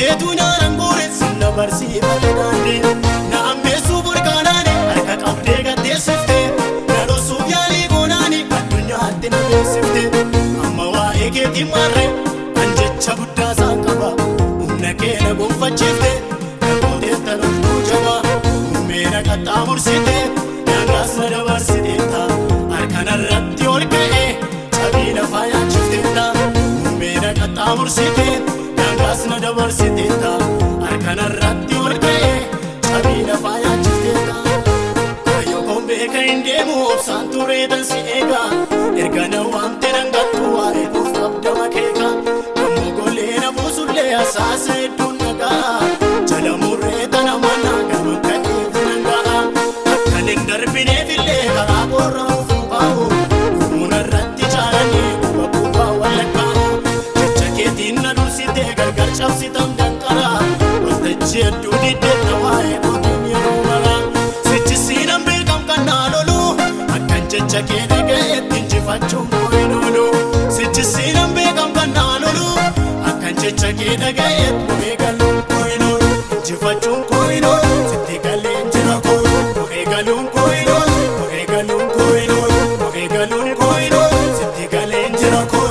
Dhufteetu naan guure sinna barsiifate daandii. Na ammeessuu burqaanaani harka qabdee gatteessifte. Na dhoosuuf yaalii goonaani addunyaatti na beeksifte. Amma waa'ee keetiin marre an jecha guddaa isaan qaba. Humna kee na gonfachiifte na gooteetta loltuu jabaa. Muummee na qaxxaamursite daangaas na dabarsiteetta. Harkanarratti ol ka'ee cabii lafaa nyaachifteetta. Muummee na qaxxaamursite daangaas na dabarsiteetta. Harkanarratti ol ka'ee cabii lafaa nyaachifteetta. Kaayyoo koon beeka hin deemu obsaan turee tan si eega. Erga na waamte nan gattu waa'ee koof qabda makeeka. Gammoo golee na buusullee hasaasa hedduun nagaa. Jala murree tana mana gama ka'eef nan ga'a. Akkan hin darbineefillee karaa koorra ofuun baa'u. Gurmuun irratti jaalanii quba quba wallakkaa'u. Jecha keetiin na dursitee gargar cabsitan danqara. Waltajjii hedduu diddeetta waa'ee kootiin yeroo mara. Sichisiinan beekam kan naa lolu. Akkan jecha kee dhaga'eetti injifachuun koo hin oolu. Sichisiinan beekam kan naa lolu. Akkan jecha kee dhaga'eetti bu'ee galuun koo hin oolu. Injifachuun koo hin oolu. Sitti galeen jira koo. Bu'ee galuun koo hin oolu. Bu'ee galuun koo hin oolu. Bu'ee galuun koo hin oolu. Sitti galeen jira koo.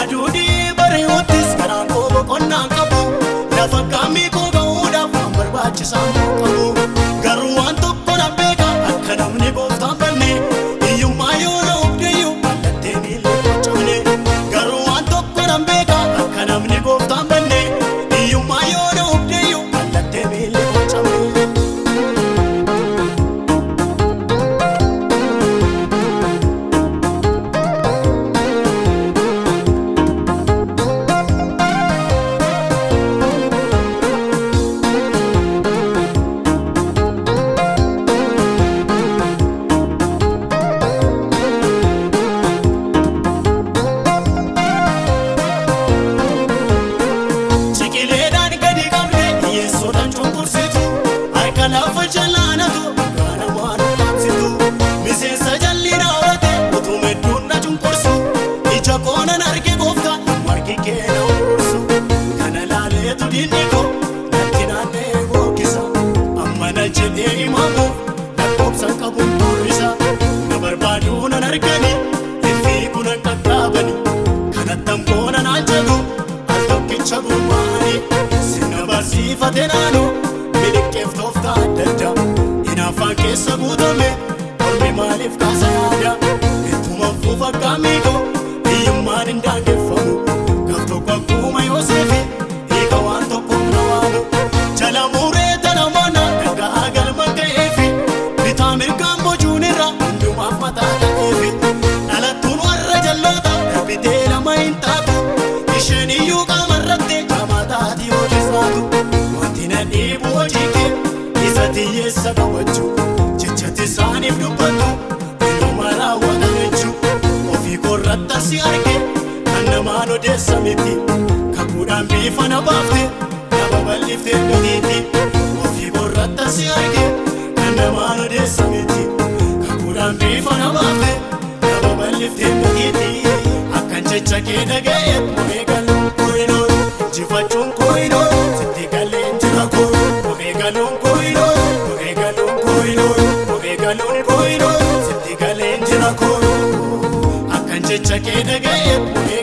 Aduudii baree'uuttis karaan koo boqonnaan qabu. Lafa qaamni koo ga'uudhaaf waan barbaachisaan koo qabu. Garuu waan tokko nan beeka akka namni gooftaan banne. Hiyyummaa yoo na hubdeyyuu mallattee miila koo cabne. Garuu waan tokko nan beeka akka namni gooftaan banne. Hiyyummaa yoo na hubdeyyuu mallattee miila koo cabne. Ciqileedhaan gadi qabde hiyyeessoodhaan cunqursitu. Harka lafa jalaanatu dhugaa namaa nu dhaamsitu. Miseensa jalli raawwate utuu hedduun na cunqursu. Ija koonan arge gooftaa margi kee na urursu. Kana laaleetu diinni koo natti naanna'ee bookkisa. Amma na jedhee himamuuf lakkoofsa qabuun turrisa. Na barbaaduu nan argani hin fiigu nan qaqqaabani. Kanattan boona naan jedhu al tokkicha gurmaani. Sirna barsiifate naanu miliqqeef tooftaa adda addaa. Hinaaffaan keessa guutame ormi maaliif kaasa yaada? Ittumaan fuufa qaamni koo hiyyummaan hin daangeffamu. Gaaf tokko akkuma Yoosefi hiika waan tokkoof na waamu. Jala muree tana mana dhaga'aa galma ga'eefi. Bitaa mirgaan bocuun irra hundumaaf mataa ta'eefi. Dhalattuun warra jalloota darbitee lama hin taatu. Isheen iyyuu qaama irratti jaamaa taati yoo keessaatu. Wanti na dhiibu hojii kee isa xiyyeessa qabachuu. Jechatti isaaniif dubbattu inuma raawwatan jechuu. Ofii korratti si arge kan namaan odeessa miti. Kakuudhaan bifa na baafte na babal'iftee gatiitti. Ofii korratti si arge kan namaan odeessa miti. Kakuudhaan bifa na baafte na babal'iftee gatiitti. Akkan jecha kee dhaga'eet bu'ee galuun koo hin oolu. Injifachuun koo hin oolu. Sitti galeen jira koo. Bu'ee galuun koo hin oolu. Bu'ee galuun koo hin oolu. Bu'ee galuun koo hin oolu. Sitti galeen jira koo. Akkan jecha kee dhaga'eet bu'ee